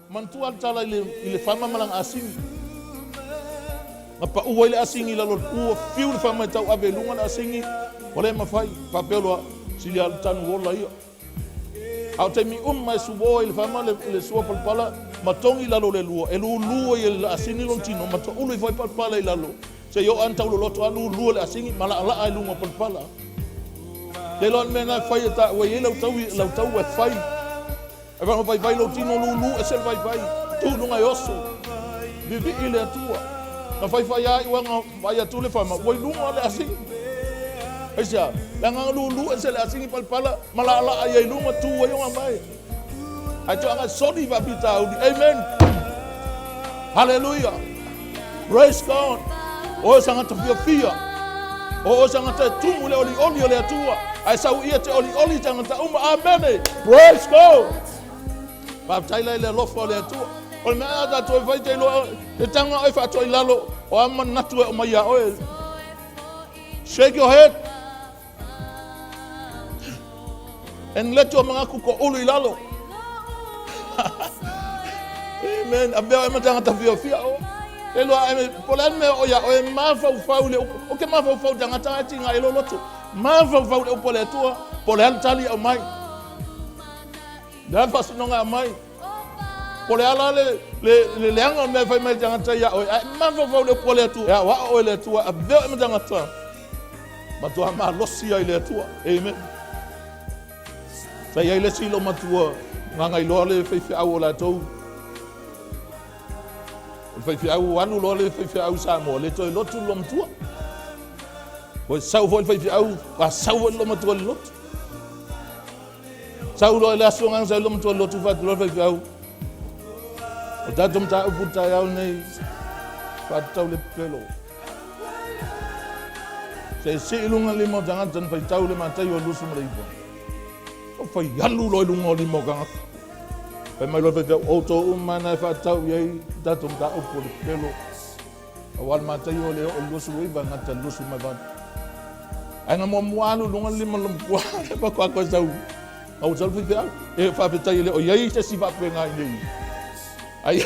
Manatua le tala i le fama ma lana asini. Na pau ai le asini i lalo o le pu, ua fiu le fama e tauave i luga le asini, ua le mafai. Faapea loa, sili lava le tanu ola ia. A o taimi uma e suo ai le fama le sua palapala ma togi i lalo o le lua, e lulu ai e le asini lona tino ma toulu ifo ai palapala i lalo, seia oo lava ina tauloloto lava lulu e le asini ma laalaa i luga o palapala. Te iloa le mea lena e fai e taua e i ai lau taui, lau taua e fai. E faga vaivai lou tino lulu ese le vaivai, tu i luga e oso. Vivii i le Atua. Na faifai lava iu aga vaai atu le fama, ua i luga le asini. Aisea? Leaga na lulu ese le asini palapala ma laalaa ia i luga tu ai ona mae. Ae toaga e soli faafitauli. Amen. Hallelujah. Praise God. O oe sangata fiafia. O oe sangata e tumu le olioli o le Atua. Ae sau ia te olioli i tangata uma. Amene. Praise God. Faafetai la i le alofa o le Atua. O le mea a tatou e fai te iloa e taga oe faatoa i lalo o a manatu e aumai ia oe. Shake your head. And let your manatu toulu i lalo. Amen. Avea oe ma tagata fiafia oe. E loa e po le a le mea o ia oe mafaufau i le upu. O ke mafaufau tagata e tiga i loloto. Mafaufau i le upu a le Atua. Po o le a le tali e aumai. Le a le faasinoga e aumai. Po o le a la le, le, le leaga o le mea e fai mai le tagata ia oe. Ae mafaufau i le upu a le Atua. E aoao oe le Atua. Avea oe ma tagata. Matua malosi ai le Atua. Amen. Sa i ai le isi loomatua gagailoa le faifeau o latou. O le faifeau alu loa le faifeau i Samoa, le toe lotu le loomatua. Ua sau foi le faifeau, a sau foi le loomatua i le lotu. Sau loa i le aso gana sau le loomatua i le lotu fai atu loa le faifeau. O tatou mataupu i le taeao lenei, faatatau le pepelo. Se i sii i luga le lima o tagata na faitau le Mataio 29. O fai alu loa i luga o lima o tagata. Fai mai loa le faifeau, outou uma na e faatatau i ai le tatou mataupu o le pepelo. Aua le Mataio le oo i le 29 e gata i le 28. Ae na muamua alu i luga le lima o le matua, le faatoa toe sau. A ua sau le faifeau. E faafetai e le o i ai se isi faapena i inei. Ai.